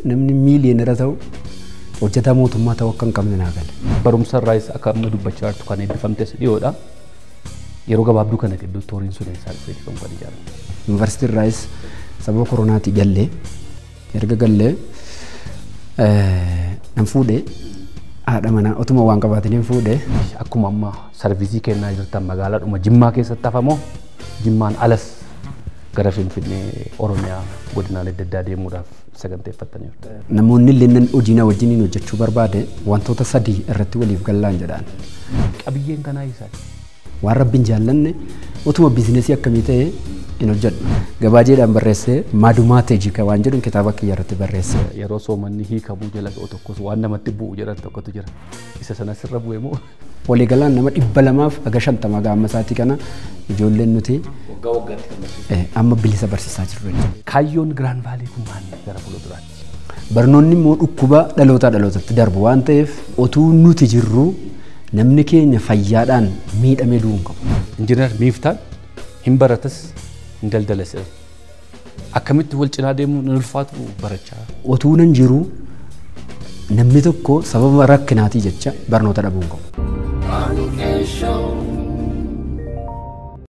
Namni miiliyoonera ta'u hojjetaa mootummaa ta'uu akka hin qabne naa gale. Barumsa irraas akka amma dubbachaa jirtu kan eebbifamtes dhiyoodha. Yeroo gabaabduu kana gidduutti horiin sun eessaa dhufeeti kan ijaarame? Yuunivarsiitii irraas sababa koronaatii gallee, erga gallee nan fuudhee, haadha manaa otuma waan qabaataniin fuudhee. Akkuma amma service kennaa jirtan magaalaadhuma Jimmaa keessatti hafamoo Jimmaan alas gara Finfinnee, Oromiyaa godinaalee adda addaa deemuudhaaf saganteeffattaniiru? Namoonni illee nan hojii na wajjiniin hojjechuu barbaade wantoota sadii irratti waliif gallaan jedhaan. Qabiyyeen kanaa eessaati? Waan rabbiin jaallanne utuma business akkamii ta'e hin hojjedhu. Gabaajeedhaan barreessee maadumaa teejii waan jedhu kitaaba kiyya irratti barreesse. Yeroo soomanni hiikamuu jala ga'u tokkos waan namatti bu'u jedhan tokkotu jira. Isa sana sirra bu'e moo? Waliigalaan nama 250 gaama isaatii kana ijoolleen nuti Waggaa waggaatti kan barsiisu. Amma bilisa barsiisaa jirru jechuudha. Kaayyoon Grand Valley kun maal gara fuulduraatti? Barnoonni immoo dhukkuba dhalootaa dhalootatti darbu waan ta'eef, otuu nuti jirru namni keenya fayyaadhaan miidhamee du'uu hin qabu. Injiinar Miiftaan hin baratas, hin daldalas. Akkamitti wal cinaa deemuun hin ulfaatu barachaa? Otuu nan jiru namni tokko sababa rakkinaatii jecha barnoota dhabuu hin qabu.